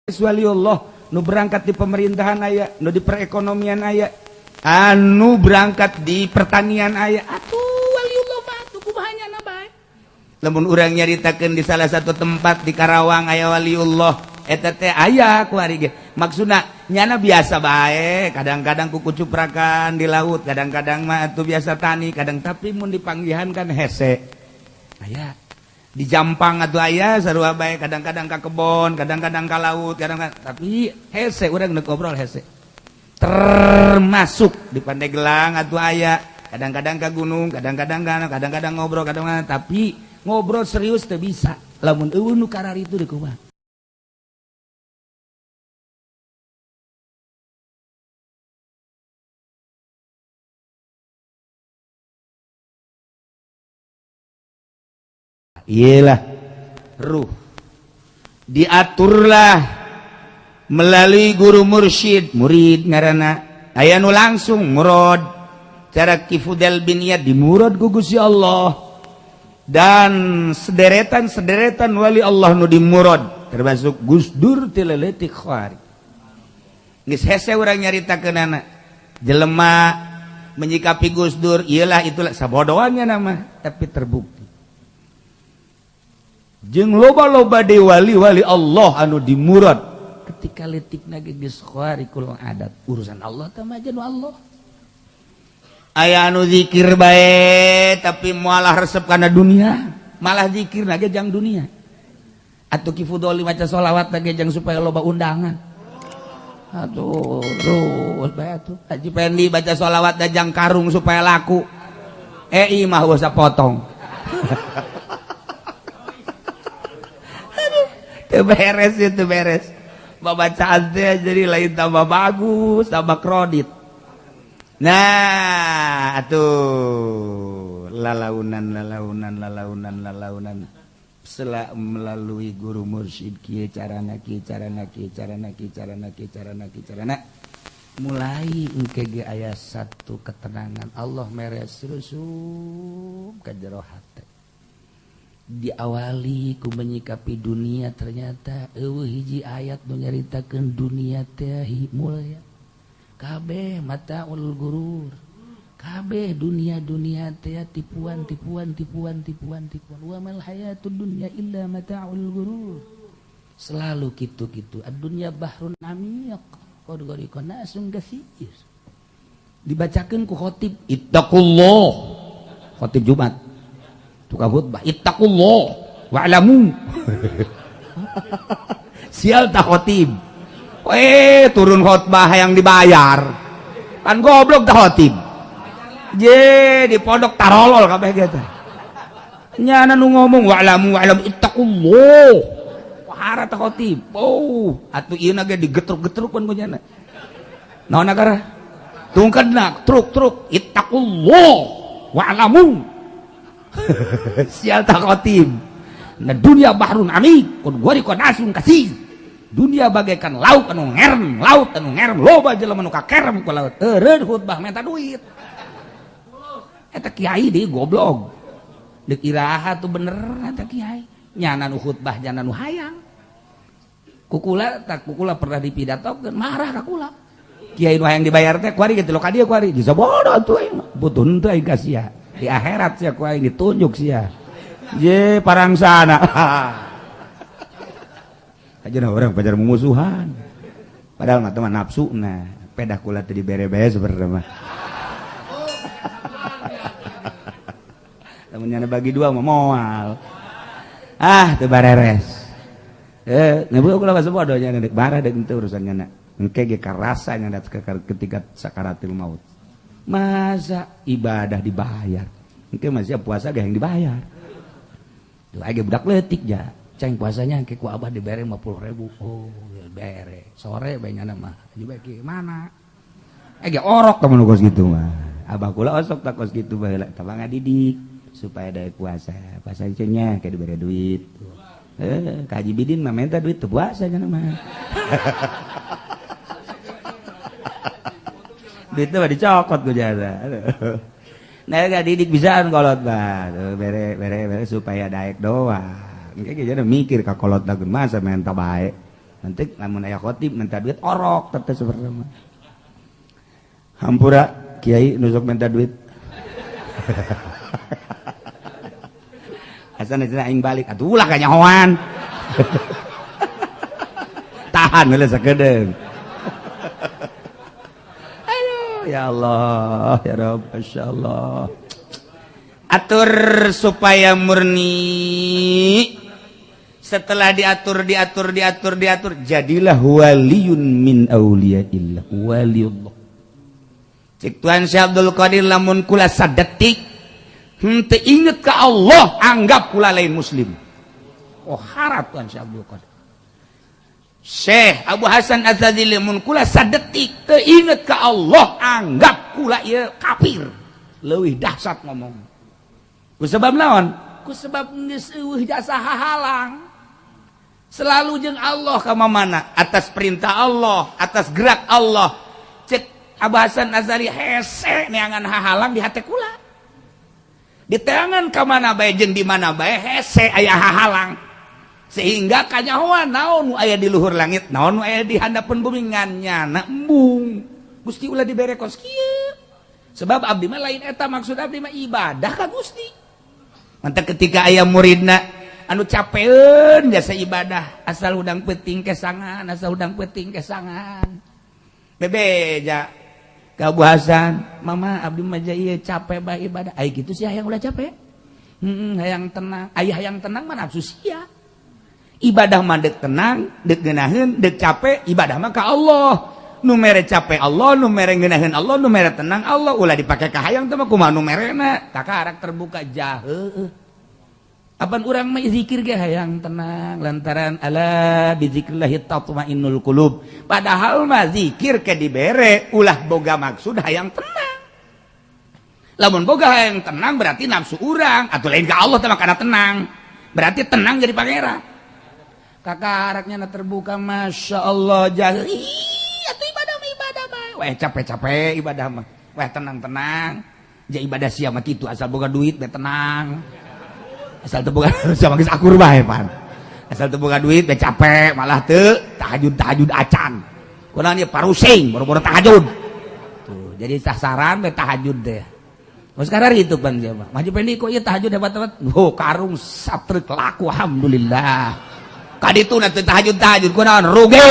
Waliullah nu berangkat di pemerintahan aya, nu di perekonomian aya, anu berangkat di pertanian aya. Atuh waliullah mah atuh kumaha nyana bae. Lamun urang nyaritakeun di salah satu tempat di Karawang aya waliullah, eta teh aya kuari ge. Maksudna nyana biasa bae, kadang-kadang kukucuprakan di laut, kadang-kadang mah atuh biasa tani, kadang tapi mun dipanggihan kan hese. Aya di Jampang atau ayah sarua bae, kadang-kadang ka kebon, kadang-kadang ka laut, kadang-kadang tapi hese urang neuk ngobrol hese. Termasuk di Pandeglang atau ayah, kadang-kadang ka gunung, kadang-kadang kadang-kadang ngobrol, kadang-kadang tapi ngobrol serius teu bisa. Lamun eueuh nu kararitu deui kumaha? Iyalah ruh diaturlah melalui guru mursyid, murid ngaranna aya nu langsung murad cara Ki Fudel bin Iyad dimurad ku Gusti Allah dan sederetan-sederetan wali Allah nu dimurad termasuk Gus Dur ti leutik khawari. Geus hese urang nyaritakeunana jelema menyikapi Gus Dur iyalah itulah sabodoannya nama tapi terbukti jeung loba-loba de wali-wali Allah anu dimurad ketika leutikna ge geus khariqul adat urusan Allah teh mah jeung Allah. Aya anu zikir bae tapi moal resep kana dunia, malah zikirna ge jang dunia. Atuh Ki Fudoli maca sholawat ge jang supaya loba undangan. Atuh terus bae atuh Haji Pendi baca sholawat jang karung supaya laku. Eh imah usah potong. Beres itu beres babacaan teh jadi lain tambah bagus tambah kredit. Nah atuh lalaunan lalaunan lalaunan lalaunan sela melalui guru mursyid kieu carana kieu carana kieu carana kieu carana kieu carana kieu carana mulai engke ge aya satu ketenangan Allah meres rusum ka jero hate. Diawali ku menyikapi dunia ternyata eueuh hiji ayat nu nyaritakeun dunia teh mulya kabeh mataul gurur kabeh dunia-dunia teh tipuan tipuan tipuan tipuan tipuan wa mal hayatud dunya illa mataul gurur selalu kitu-kitu ad-dunya bahrun amiq qad gharika nasun katsir dibacakeun ku khatib ittaqullah khatib Jumat tukang khutbah ittaqullah wa'lamu sial tak khotib turun khotbah yang dibayar kan goblok tak khotib je di pondok tarolol kabeh gitu nyana nu ngomong wa'lamu wa'lamu ittaqullah wahara tak khotib oh atuh ieu ge digetruk-getrukkeun ku nyana naon akara tungkedna truk-truk ittaqullah wa'lamu sial tak khotib. Nah dunia bahrun amik kun gharika nasun katsir. Dunia bagaikan laut anu ngerem, laut anu ngerem loba jelema nu kakerem ku laut. Eureun khutbah minta duit. Eta kiai deui goblok. Deuk iraha tuh bener eta kiai. Nyana nu khutbah nyana nu hayang. Kukula tak kukula pernah dipidatokeun marah ka kula. Kiai nu hayang dibayar teh kuari kitu ka dieu kuari. Bisa bodoh atuh aing mah. Butuh henteu aing ka sia. Di akhirat sia ku aing ditunjuk sia. Je parangsana. Aja orang pacar mumusuhan. Padahal mah teman nafsu nah, pedah kula teh dibere-bere sebenarnya mah. Lamun nyana bagi dua mah moal. Ah, teu bareres. Nebu kula mah bodoh nya deuk barah deuk henteu urusan nyana. Engke ge karasa nya ketika sakaratil maut. Masa ibadah dibayar? Engke masih puasa ge yang dibayar. Tuh age budak leutik ja. Ceng puasanya engke ku abah dibere 50.000. Oh, bere. Sore bae nyana mah. Haji bae mana? Ege orok kamu nu kos kitu mah. Abah kula osok tak kos kitu baheula tah ngadidik supaya daek puasa. Puasa nya ke dibere duit. Ka Haji Bidin mah minta duit teu puasa nya mah. Duitnya mah dicokot ku jasa. Nah, gak didik bisaan kolot mah. Bere bere bere supaya daek doang. Engke ge mikir ka kolot dageun masa menta bae. Nanti lamun aya khotib minta duit orok teh sebenarnya mah. Hampura kiai nu sok minta duit. Asan cenah aing balik atuh ulah kanyahoan. Tahan heula sakedeung. Aduh ya Allah ya Rabb masyaallah. Atur supaya murni. Setelah diatur diatur diatur diatur jadilah waliyun min auliyaillah, waliullah. Cek Tuan Syekh Abdul Qadir lamun kula sadetik henteu inget ka Allah anggap kula lain muslim. Oh harap Tuan Syekh Abdul Qadir. Syekh Abu Hasan Adzadzili mun kula sadetik teu inget ka Allah anggap kula ieu kafir. Leuwih dahsyat ngomong. Ku sebab naon? Ku sebab geus eueuh jasa hahalang. Selalu jeung Allah ka mana atas perintah Allah, atas gerak Allah. Cek Abu Hasan Azari hese neangan hahalang di hate kula. Diteangan ka mana bae jeung di mana bae hese aya hahalang. Sehingga kanyahoan naon nu aya di luhur langit, naon nu aya di handapeun bumi ngan nyana embung. Gusti ulah dibere kos kieu. Sebab abdi mah lain eta maksud abdi mah ibadah ka Gusti. Mantap ketika aya muridna anu capeun jasa ibadah asal hudang peuting kesangan, asal hudang peuting kesangan. Bebeja ka Abu Hasan, mama abdi mah ieu capek bae ibadah. Ai kitu sih hayang ulah capek. Hayang tenang. Ai hayang tenang mah nafsu sia. Ibadah mah deuk tenang, deuk ngeunaheun, deuk capek, ibadah mah ka Allah. Nu mere capek Allah, nu mere ngeunaheun Allah, nu mere tenang Allah. Ulah dipake ka hayang teh mah kumaha nu merena. Takarak terbuka jaheuh. Apan urang mah zikir ge hayang tenang lantaran ala bizikrillahi tatmainnul qulub. Padahal mah zikir ke dibere ulah boga maksud hayang tenang. Lamun boga hayang tenang berarti nafsu urang atuh lain ka Allah teh mah kana tenang. Berarti tenang jadi pangeran. Kakaraknya na terbuka masya Allah jahil. Ih, atuh ibadah mah ibadah mah. Weh capek-capek ibadah mah. Weh tenang-tenang. Ja ibadah sia mah kitu asal boga duit we tenang. Asal teu boga sama geus akur bae pan. Asal teu boga duit we capek malah teu tahajud-tahajud acan. Kunaon ieu parusing boro-boro tahajud. Tuh, jadi sasaran we tahajud teh. Mun sekarang itu pan sia mah. Maju pendi kok ieu tahajud hebat-hebat. Oh, karung satrek laku alhamdulillah. Kaditu na teu tahajud-tahajud kunaon rugi.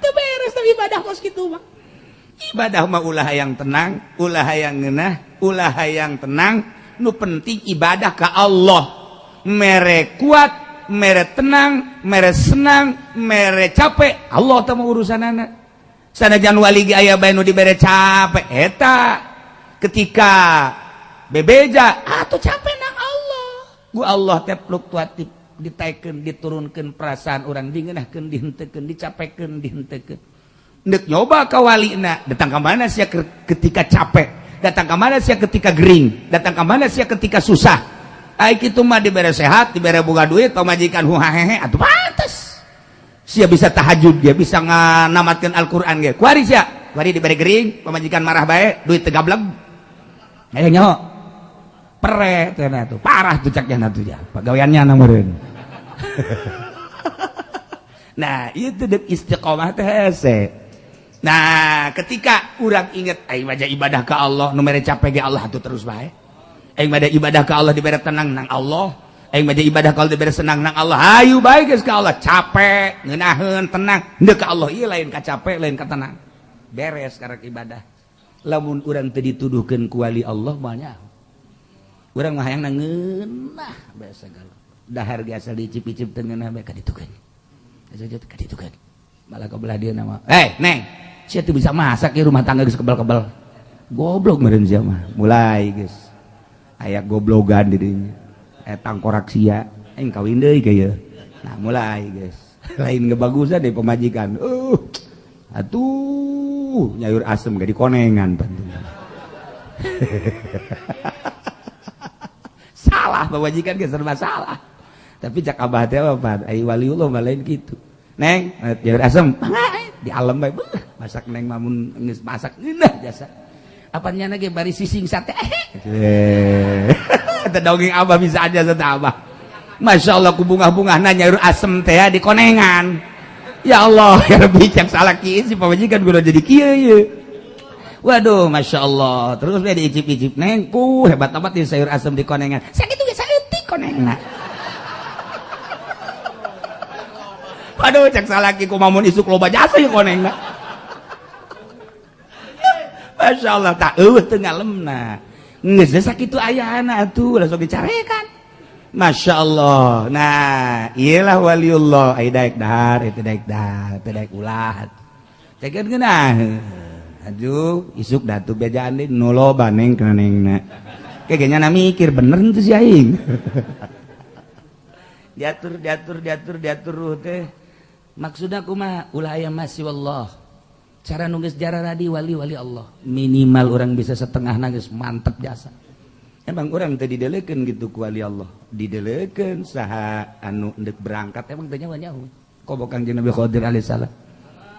Teu beres tapi ibadah kos kitu mah. Ibadah mah ulah hayang tenang, ulah hayang ngeunah, ulah hayang tenang. Nu penting ibadah ke Allah. Mere kuat, mere tenang, mere senang, mere capek. Allah teh mah urusanana. Sanajan wali ge aya bae nu dibere capek eta ketika bebeja atuh capek nang Allah. Ku Allah teh fluktuatif ditaikeun diturunkeun perasaan urang dingeunahkeun dihenteukeun dicapekeun dihenteukeun. Ndek nyoba ka walina datang ka mana sia ketika capek, datang ke mana sia ketika gering, datang ke mana sia ketika susah. Ai kitu mah dibere sehat, dibere boga duit, pamajikan huhahehe atuh pantes. Sia bisa tahajud dia bisa nganamatkeun Al-Qur'an ge. Kuari sia, kuari dibere gering, pamajikan marah bae, duit teu gablek. Aya nyaho. Pere teh tuh, parah tuh caknya tuh ya. Pagaweannya na meureun. Nah, itu deuk istiqomah teh hese. Nah, ketika urang inget aing mah ibadah ka Allah, nu mere capek ge Allah atuh terus bae. Aing mah ibadah ka Allah dibere tenang nang Allah. Aing mah ibadah ka Allah dibere senang nang Allah. Hayu bae geus ka Allah, capek, ngeunaheun, tenang. Henteu ka Allah ieu lain ka capek, lain ka tenang. Beres karek ibadah. Lamun urang teu dituduhkeun ku wali Allah moal nyaho. Urang mah hayang ngeunah bae sagala. Dahar ge asal dicip-icip teu ngeunah bae ka ditu kan. Ka ditu kan. Malah ka belah dieu mah. Eh, Neng, sia teu bisa masak ya rumah tangga geus kebal-kebal. Goblok meureun sia mah. Mulai geus. Aya goblogan di dinya. Tangkorak sia, aing kawin deui ka ieu. Nah, mulai geus. Lain ngebagusan deh pemajikan. Atuh nyayur asem ge dikonengan pantu. Salah pemajikan ge serba salah. Tapi cak abah teh apa? Ai waliullah mah lain kitu. Neng, nyayur asem, di alam bae beuh, masak neng mamun geus masak ngeunah jasa. Apa nyana ge bari sising sate. Eta dongeng abah bisa aja sate abah. Masya Allah, ku bunga-bunga nanya asem teh di konengan. Ya Allah ya Rabbi, cak salaki si pamajikan gua jadi kieu ye. Waduh, Masya Allah. Terus dia diicip-icip, "Neng, ku hebat amat di sayur asem di konengan." Sakitu ge saeutik konengna. Waduh, cek salaki, ku mamun isuk loba jasa ya konengna. Masya Allah, tak eueuh teu ngalemna. Geus sakitu ayana atuh langsung dicarekan. Masya Allah. Nah, iyalah waliullah. Ai daek dahar, itu daek dahar, itu daek ulah. Cekeun geunah. Aduh, isuk datu bejaan deui nu loba, Neng, kana nengna. Kayaknya na mikir bener henteu si aing. Diatur, diatur, diatur, diatur ruh teh. Maksudna kumaha? Ulah aya masih wallah. Cara nu geus jararadi wali-wali Allah. Minimal orang bisa setengah geus mantep jasa. Emang orang teh didelekeun gitu ku wali Allah. Didelekeun saha anu endek berangkat emang teh nyawa-nyawa. Komo Kangjeng Nabi Khadir alaihissalam.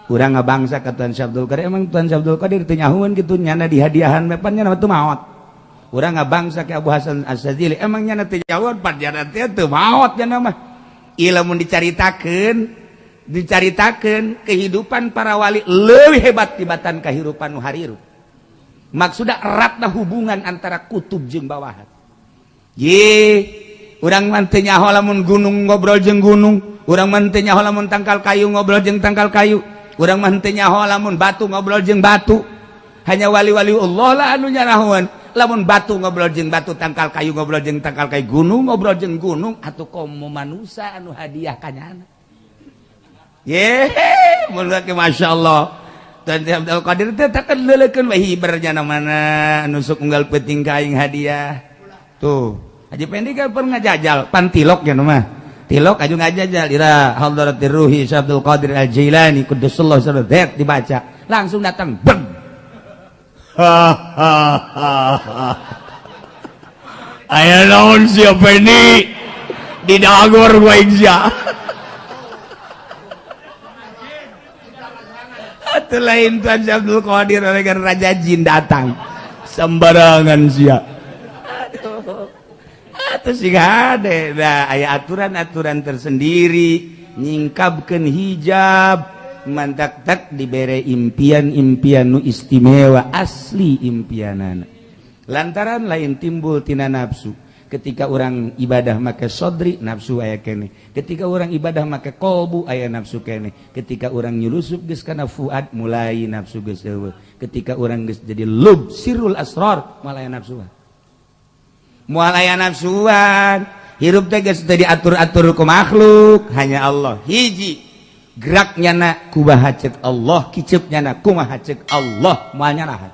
Urang ngabangsa ka Tuan Syekh Abdul Qadir, emang Tuan Syekh Abdul Qadir teu nyahueun kitu nyana dihadiahan mepan nyana teu maot. Urang ngabangsa ka Abu Hasan Asy-Syadzili, emang nyana teu nyahueun pan nyana teh teu maot nyana mah. Ieu lamun dicaritakeun, dicaritakeun kehidupan para wali leuwih hebat tibatan kehidupan nu harirup. Maksudna eratna hubungan antara kutub jeung bawahan. Ye, urang mah teu nyaho lamun gunung ngobrol jeung gunung, urang mah teu nyaho lamun tangkal kayu ngobrol jeung tangkal kayu, urang mah teu nyaho lamun batu ngobrol jeung batu. Hanya wali-wali Allah lah anu nyarahoan. Lamun batu ngobrol jeung batu, tangkal kayu ngobrol jeung tangkal kayu, gunung ngobrol jeung gunung, atuh komo manusa anu hadiah kanyana. Ye, mun Masya Allah. Tuan Abdul Qadir teh takkan leulekeun we hibernya mana nusuk unggal peuting ka aing hadiah. Tuh, Haji Pendi kan pernah ngajajal pan tilok ya mah. Tilok aju ngajajal ila hadratir ruhi Syekh Abdul Qadir Al-Jailani quddasallahu sirrahu dibaca. Langsung datang beng. Ha ha ha. Aya naon sia, Pendi? Di dagor gua aing sia. Atuh lain Tuan Syekh Abdul Qadir, oleh raja jin datang. Sembarangan sia. Aduh. Atuh sing hade. Nah, aya aturan-aturan tersendiri nyingkabkeun hijab mantak tak dibere impian-impian nu istimewa asli impianana. Lantaran lain timbul tina nafsu. Ketika orang ibadah make sodri nafsu aya kene. Ketika orang ibadah make kolbu aya nafsu kene. Ketika orang nyulusup geus kana fuad mulai nafsu geus eueuh. Ketika orang geus jadi lub sirrul asrar moal aya nafsuan. Moal aya nafsuan. Hirup teh geus teu diatur-atur ku makhluk, hanya Allah. Hiji geraknya na kumaha cek Allah, kiceupnya na kumaha cek Allah, moal nyarahan.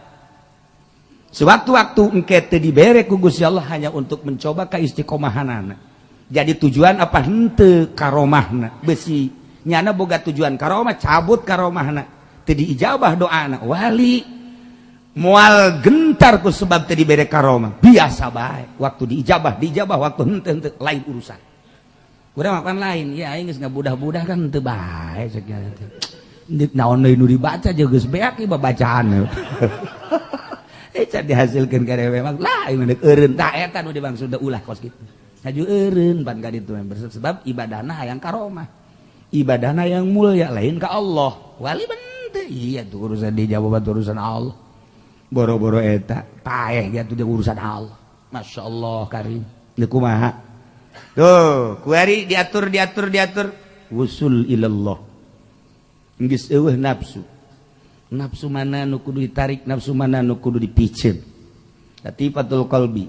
Sewaktu-waktu engke teu dibere ku Gusti Allah hanya untuk mencoba kaistiqomahanana. Jadi tujuan apa henteu karomahna? Besi nyana boga tujuan karomah, cabut karomahna. Teu diijabah doana. Wali moal gentar ku sebab teu dibere karomah. Biasa bae. Waktu diijabah, diijabah, waktu henteu henteu lain urusan. Urang makan lain, ya aing geus ngabudah-budah kan henteu bae cek nya teh. Naon deui nu dibaca jeung geus beak ieu bacaan. Can dihasilkeun ka dewe mah lah ieu mah eureun tah eta nu dimaksud ulah kos kitu. Haju eureun pan ka ditu sebab ibadahna hayang karomah. Ibadahna yang mulia lain ka Allah. Wali bente iya tuh urusan dijawab urusan Allah. Boro-boro eta paeh dia tuh urusan Allah. Masya Allah karim. Deui kumaha? Tuh, kuari diatur diatur diatur wusul ilallah. Geus eueuh nafsu. Nafsu mana nu kudu ditarik, nafsu mana nu kudu dipiceun. Latifatul qalbi,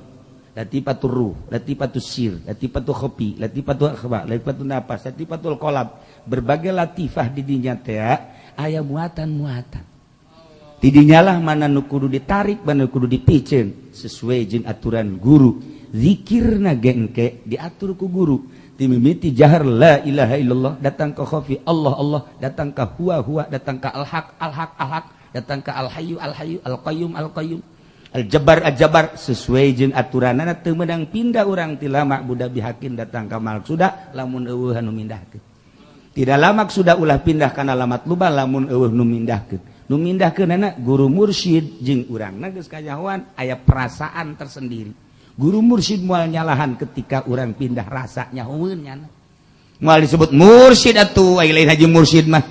latifatul ruh, latifatul sir, latifatul khafi, latifatul akhfa, latifatul nafas, latifatul qalb. Berbagai latifah di dinya teh aya muatan-muatan. Ti dinya lah mana nu kudu ditarik, mana nu kudu dipiceun sesuai jeung aturan guru. Zikirna ge engke diatur ku guru. Timimiti jahar la ilaha illallah, datang ke khafi Allah Allah, datang ke huwa huwa, datang ke al-haq al-haq al-haq, datang ke al-hayyu al-hayyu, al-qayyum al-qayyum, al-jabbar al-jabbar, sesuai jeung aturanana teu meunang pindah urang ti lama budak bihakin datang ka maksuda lamun eueuh anu mindahkeun. Tidak lama sudah ulah pindah kana lamat luba lamun eueuh nu mindahkeun. Nu mindahkeunana guru mursyid jeung urangna geus kanyahoan aya perasaan tersendiri. Guru mursyid moal nyalahan ketika urang pindah rasa nyahoeun nyana. Moal disebut mursyid atuh, ai lain haji mursyid mah.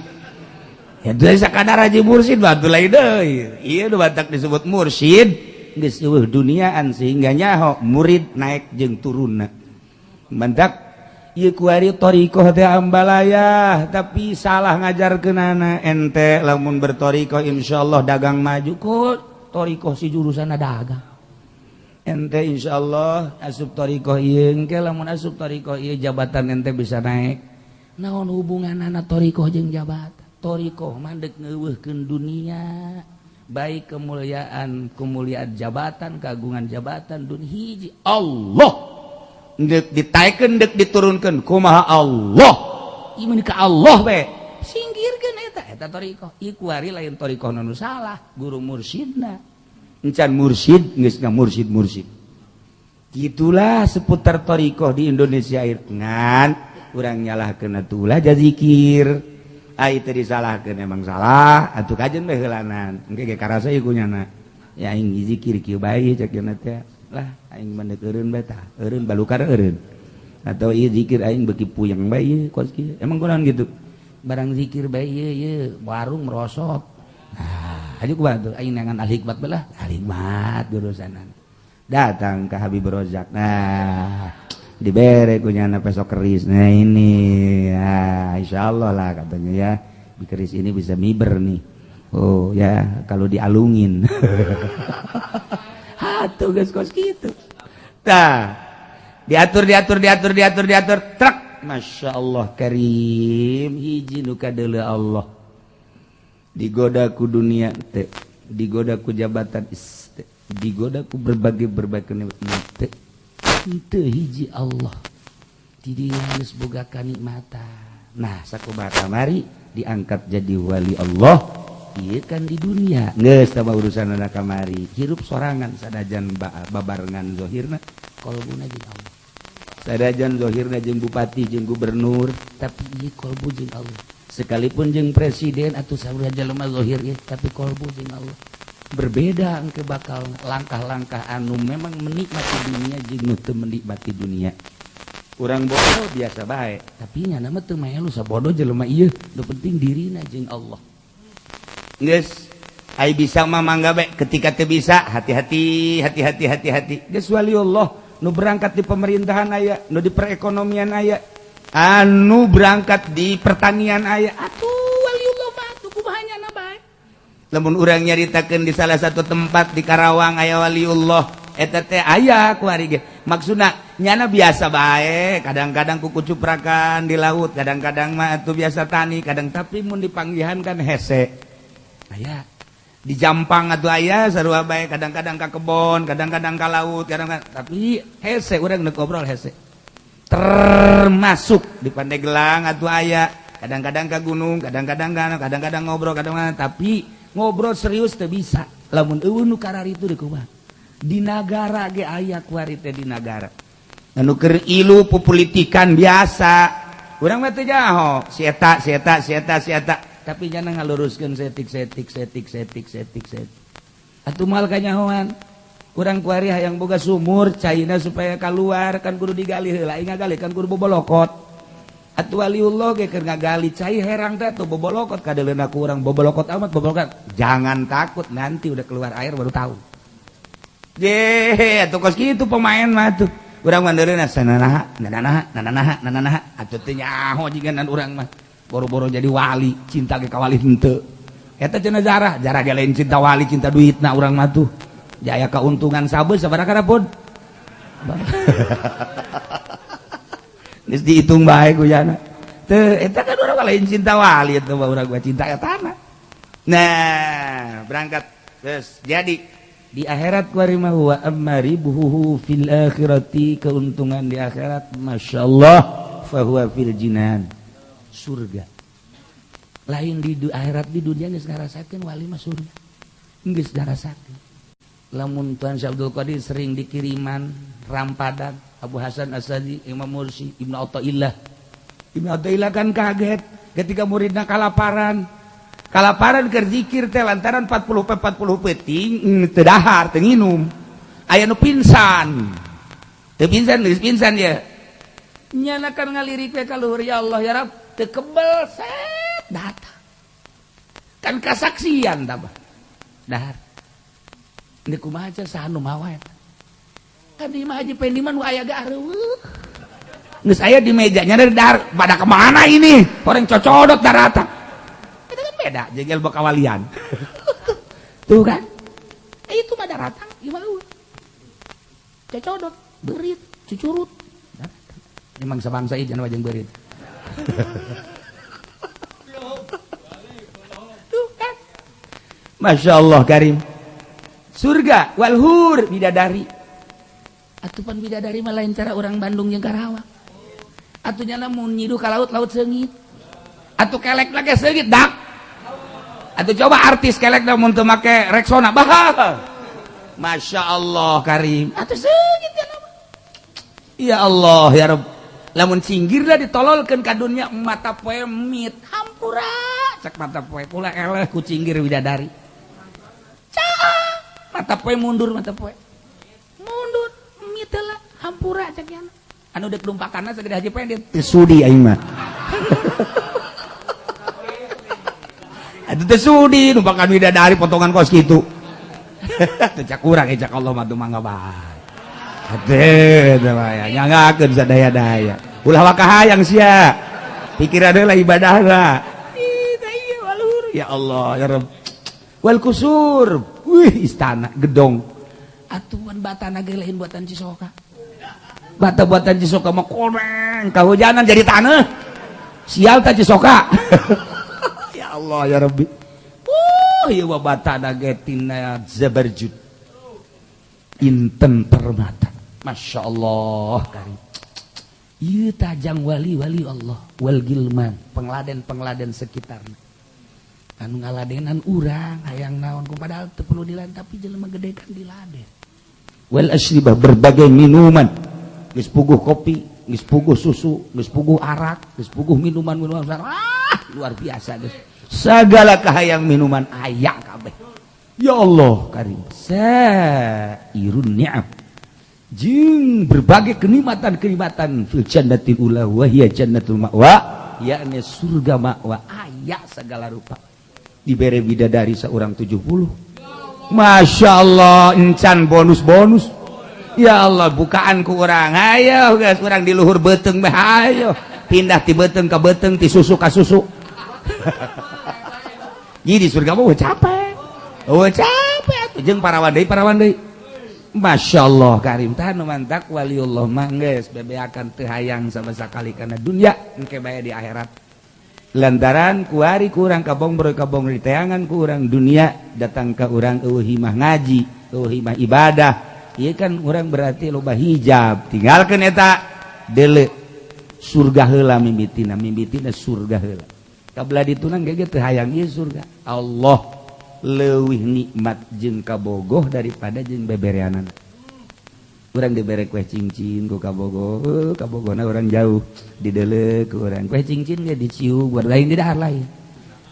Ya teu sakadar haji mursyid mah atuh lain deui. Ieu nu batak disebut mursyid geus euweuh duniaan sehingga nyaho murid naik jeung turunna. Mantak ieu kuari thariqah teh ambalaya, tapi salah ngajarkeunana. Ente lamun berthariqah insyaallah dagang maju. Kok thariqah si jurusan dagang? Ente insyaallah asup thariqah ieu, engke lamun asup thariqah ieu jabatan ente bisa naik. Naon hubunganana thariqah jeung jabatan? Thariqah mah deuk ngeuweuhkeun dunia, baik kemuliaan kemuliaan jabatan, kagungan jabatan dunia. Hiji Allah dek ditaikeun, dek diturunkeun kumaha Allah, ieu ka Allah we singkirkeun eta. Eta thariqah ieu kuari lain thariqah nu salah, guru mursyidna encan mursyid geus mursyid mursyid. Gitulah seputar thariqah di Indonesia. Ngan urang nyalahkeun atuh ulah jazikir, ai teu disalahkeun emang salah atuh, kajen bae heulanan engke ge karasa ieu kunyana ya aing zikir kieu bae cek cenah teh lah, aing mah eureun bae tah, eureun balukar eureun atau ieu zikir aing beuki puyeng bae ieu kos kieu. Emang kunaon gitu barang zikir bae ieu ieu warung merosot. Nah, aja kumaha tuh aing neangan al hikmat belah al hikmat jurusanan datang ke Habib Rozak. Nah, dibere kunyana pesok keris. Nah, ini ya insyaallah lah katanya ya, di keris ini bisa miber nih. Oh ya, kalau dialungin atuh geus kos kitu. Tah, diatur, diatur, diatur, diatur, diatur, truk. Masya Allah karim, hiji nu kadeuleu Allah, digoda ku dunia teh, digoda ku jabatan teh, digoda ku berbagai berbagai nikmat teh, henteu, hiji Allah di dinya geus boga kanikmatan. Nah, sakumaha kamari diangkat jadi wali Allah. Iya kan, di dunia geus tambah urusan anak kamari hirup sorangan, sadajan babarengan zohirna, kolbuna jeung Allah. Sadajan zohirna jeung bupati jeung gubernur, tapi ieu kolbu jeung Allah. Sekalipun jeung presiden atau saurang jelema zohir ieu, tapi kolbu jeung Allah. Berbeda engke bakal langkah-langkah anu memang menikmati dunia jeung nu teu menikmati dunia. Urang bodoh biasa bae, tapi nya mah teu melu sabodo jelema ieu, nu penting dirina jeung Allah. Geus ai bisa mah mangga bae, ketika teu bisa hati-hati, hati-hati, hati-hati. Geus waliullah nu berangkat di pemerintahan aya, nu di perekonomian aya, anu berangkat di pertanian aya. Atuh waliullah mah atuh kumaha nyana bae. Lamun urang nyaritakeun di salah satu tempat di Karawang aya waliullah eta teh aya kuari ge, maksudna nyana biasa bae, kadang-kadang kuku cuprakan di laut, kadang-kadang mah atuh biasa tani, kadang tapi mun dipanggihan kan hese. Aya di Jampang atuh aya sarua bae, kadang-kadang ka kebon, kadang-kadang ka laut, kadang-kadang tapi hese urang neuk ngobrol hese. Termasuk di Pandeglang atuh aya, kadang-kadang ka gunung, kadang-kadang kadang-kadang ngobrol, kadang-kadang tapi ngobrol serius teu bisa lamun euweuh nu kararitu di kumaha. Di nagara ge aya kuari teh, di nagara anu keur ilu pupolitikan biasa, urang mah teu jaho si eta, si eta, si eta, si eta, tapi jangan ngaluruskeun setik setik setik setik setik setik atuh moal kanyahoan. Urang kuari hayang boga sumur caina supaya keluar kan kudu digali heula, aing ngagali kan kudu bobolokot. Atuh waliullah ge keur ngagali cai herang teh atuh bobolokot kadeuleuna ku urang, bobolokot amat bobolokot. Jangan takut, nanti udah keluar air baru tahu. Je atuh kos kitu pemain mah tuh. Urang mah ndeureuna sananaha nananaha nananaha nananaha atuh teu nyaho jiganan urang mah. Boro-boro jadi wali, cinta ge ka wali henteu. Eta cenah jarah, jarah ge lain cinta wali, cinta duitna urang mah tuh. Jaya keuntungan sabeus sabaraha pun. Geus dihitung bae ku jana. Teu eta kan urang lain cinta wali eta mah, urang mah cinta etana. Nah, berangkat terus jadi di akhirat kuari mah wa amma ribuhu fil akhirati, keuntungan di akhirat masyaallah fahuwa fil jinan, surga. Lain di akhirat, di dunia geus ngarasakeun wali mah surga, geus ngarasakeun. Lamun Tuan Syekh Abdul Qadir sering dikiriman rampadan Abu Hasan Asadi, Imam Mursi, Ibnu Athaillah. Ibnu Athaillah kan kaget ketika muridna kalaparan, kalaparan keur zikir teh lantaran 40 40 peuting teu dahar, teu nginum, aya nu pingsan. Teu pingsan geus pingsan ya. Nyana kan ngalirik we ka luhur ya Allah ya Rabb teu kebel set datang. Kan kasaksian tah dahar. Ini kumaha saha nu mawa eta. Kan di imah Haji Pendi mah nu aya ge areueuh. Geus aya di mejanya dari dahar pada kemana ini? Orang cocodot daratan. Itu kan beda jeung ilmu kawalian. Tuh kan? Itu mah daratang ieu mah eueuh. Cocodot, beurit, cucurut. Emang sabangsa ieu jangan wajeng beurit. Tuh kan? Masya Allah karim. Surga walhur bidadari. Atupan bidadari mah lain cara orang Bandung jeung Karawang. Atuh nyana mun nyiduh ka laut-laut seungit. Atuh kelek lagi seungit dak. Atuh coba artis kelek da mun teu make Rexona bah. Masya Allah karim. Atuh seungit nyana mah. Ya Allah ya Rabb. Lamun cinggirlah ditololkeun ka dunya mata poe mit hampura cek mata poe kula eleh ku cinggir bidadari. Mata poe mundur mata poe mundur mit heula hampura cek nyana anu deuk lumpakanna sagede Haji Pendit teu sudi aing mah. Atuh teu sudi numpakan bidadari potongan kos kitu. Teu cak urang cak Allah mah mangga bae. Atuh teh mah nyangakeun sadaya-daya. Ulah waka hayang sia. Pikiran heula ibadahna. Ih tah ieu walur ya Allah ya Rabb. Wal kusur, wih istana gedong. Atuan batana ge lain buatan Cisoka. Bata buatan Cisoka mah koneng, kahujanan jadi tanah. Sial ta Cisoka. Ya Allah ya Rabbi. Ieu mah batana ge tina zabarjud. Inten permata. Masya Allah karim. Ieu tajang wali-wali Allah wal gilman, pengladen-pengladen sekitarna. Anu ngaladenan urang hayang naon ku padahal teu perlu diladen tapi jelema gede kan diladen. Wal asyribah berbagai minuman. Geus puguh kopi, geus puguh susu, geus puguh arak, geus puguh minuman-minuman. Ah, luar biasa geus. Segala kahayang minuman aya kabeh. Ya Allah karim. Sairun ni'am. Jeung berbagai kenikmatan-kenikmatan fil jannatil ula wa hiya jannatul ma'wa, yakni surga ma'wa aya segala rupa. Dibere bidadari seorang 70. Masya Allah encan bonus-bonus. Ya Allah bukaan ku urang. Ayo guys urang di luhur beuteung mah ayo. Pindah ti beuteung ka beuteung, ti susu ka susu. Jadi di surga mah capek. Oh capek atuh jeung parawan deui. Masya Allah karim tah nu mantak waliullah mah geus bebeakan teu hayang sama sakali kana dunya engke bae di akhirat. Lantaran kuari kurang kabong bro kabong di teangan kurang dunia datang ke urang eueuh himah ngaji eueuh himah ibadah ieu kan urang berarti loba hijab tinggalkeun eta deuleu surga heula mimitina mimitina surga heula kabla ditunang ge teu hayang ieu surga Allah leuwih nikmat jeung kabogoh daripada jeung bebereanana. Urang dibere kue cincin ku kabogoh, kabogohna urang jauh dideuleu ku urang kue cincin ge dicium buat lain di dahar lain.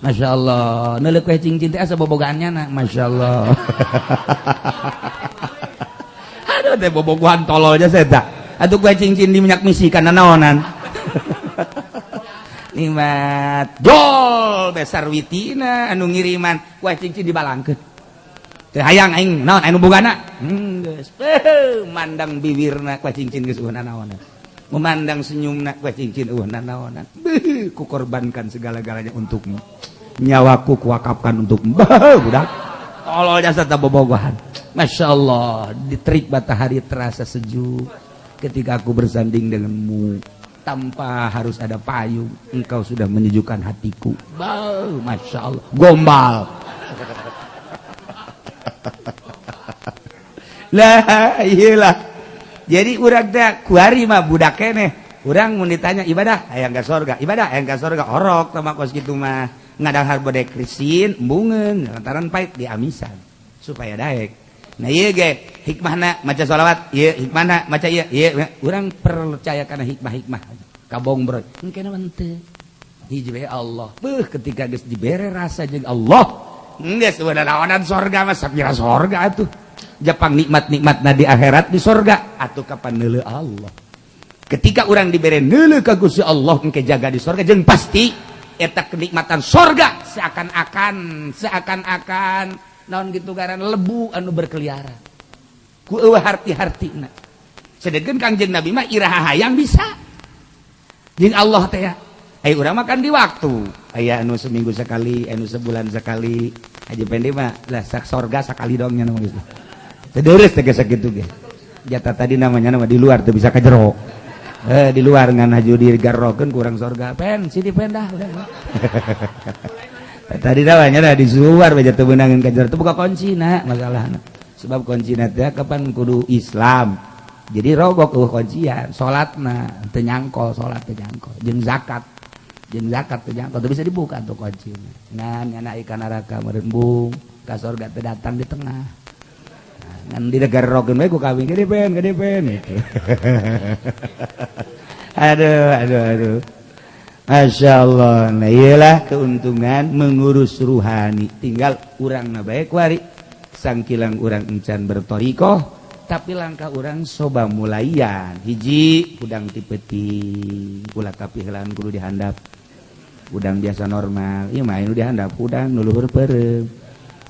Masya Allah, neuleuh kue cincin teh asa bobogaannya na, Masya Allah. Aduh teh bobogohan tololnya saya tak. Atuh kue cincin di minyak misi kana naonan. Nikmat gol besar witina anu ngiriman kue cincin dibalangkeun. Teu hayang aing naon anu bogana geus mandang bibirna kue cincin geus eueuh nanaonan. Memandang senyumna kue cincin eueuh nanaonan. Beuh ku korbankan segala-galanya untukmu. Nyawaku kuwakafkan untukmu. Bah budak. Tolol jasa ta bobogohan. Masya Allah, di terik matahari terasa sejuk ketika aku bersanding denganmu. Tanpa harus ada payung, engkau sudah menyejukkan hatiku. Bah, Masya Allah, gombal. Lah, iyalah. Jadi urang teh kuari mah budak keneh. Urang mun ditanya ibadah hayang ka sorga, ibadah hayang ka sorga orok tah mah kos kitu mah. Ngadahar bodek krisin, embungeun lantaran pait diamisan supaya daek. Nah ieu ge hikmahna maca sholawat, ieu hikmahna maca ieu, ieu urang percaya kana hikmah-hikmah. Kabong bro, engke mah teu. Hiji bae Allah. Beuh ketika geus dibere rasa jeung Allah, geus udah lawanan sorga mah sapira sorga atuh. Jepang nikmat-nikmatna di akhirat di sorga atau kapan neuleuh Allah. Ketika orang dibere neuleuh ka Gusti Allah engke jaga di sorga jeung pasti eta kenikmatan sorga seakan-akan naon gitu garan lebu anu berkeliaran ku eueuh harti-hartina. Sedengkeun Kangjeng Nabi mah iraha hayang bisa jeung Allah teh ya. Aya urang mah kan di waktu aya anu seminggu sekali, anu sebulan sekali. Haji Pendi mah lah sak sorga sakali dong nya nu geus. Teu deres teh geus sakitu ge. Jatah tadi namanya nama di luar teu bisa ka jero. Di luar ngan haju digarrokeun kurang sorga. Pen sini pen dah. Tadi namanya dah di luar bae teu meunangeun ka jero teu buka kuncina masalahna. Sebab kuncina teh kapan kudu Islam. Jadi rogok eueuh kuncian, salatna teu nyangkol, salat teu nyangkol, jeung zakat. Jeung zakat teu nyangkol, teu bisa dibuka tuh kuncina. Ngan nyana ikan neraka merembung, ka sorga teu datang di tengah. Ngan digarrokeun we ku kami gede pen gitu. Aduh aduh aduh. Masya Allah. Nah iyalah keuntungan mengurus ruhani. Tinggal urang na bae kuari. Sangkilang urang encan bertorikoh, tapi langkah urang soba mulaian. Hiji hudang ti peuting, ulah kapiheulaan kudu dihandap. Hudang biasa normal, ieu mah anu dihandap hudang nu luhur peureum.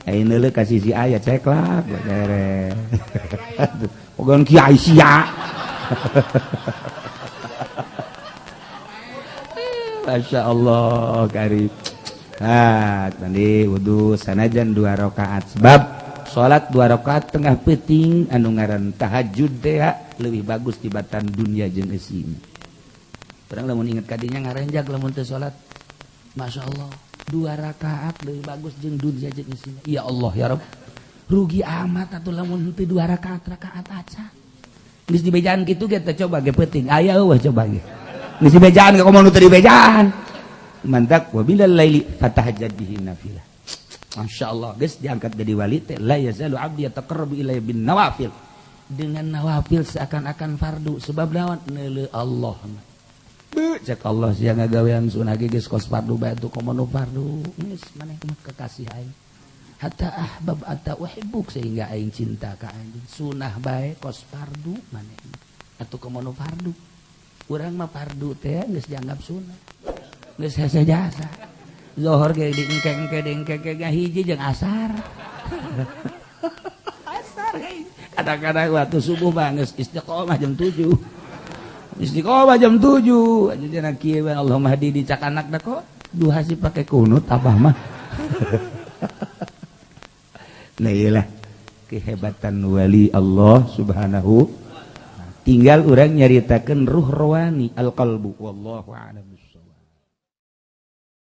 Ayo neuleuh ka sisi aya ceklak beres. Pogon kiai sia. Masya Allah karib. Ah, mandi wudu sanajan 2 rakaat. Sebab salat 2 rakaat tengah peuting anu ngaran tahajud teh leuwih bagus tibatan dunia jeung eusina. Urang lamun inget ka dinya ngarenjag lamun teu salat. Masya Allah. 2 rakaat lebih bagus jeung dunia jeung isina. Ya Allah ya Rabb. Rugi amat atuh lamun henteu 2 rakaat rakaat aca. Geus dibejaan kitu ge teh coba ge peuting. Aya eueuh coba ge. Geus dibejaan ge komo nu teu dibejaan. Mantak wa bilal laili fatahajjad bihi nafilah. Masyaallah geus diangkat jadi wali teh la yazalu abdi yataqarrabu ilayya bin nawafil. Dengan nawafil seakan-akan fardu sebab lawan neuleuh Allah. Cek Allah sia ngagawean sunah ge geus kos fardu bae tuh komo nu fardu geus maneh mah kekasih aing hatta ahbab atta uhibbuk sehingga aing cinta ka anjeun sunah bae kos fardu maneh atuh komo nu fardu urang mah fardu teh geus dianggap sunah geus hese jasa zohor ge diengke-engke hiji jeung asar asar kadang-kadang waktu subuh mah geus istiqomah jam 7 istiqomah jam 7 aja cenah kieu we Allahumma hadi dicak anak da kok duha sih pakai kunut abah mah. Nah iyalah kehebatan wali Allah subhanahu. Tinggal urang nyaritakeun ruh rohani al-qalbu wallahu a'lam.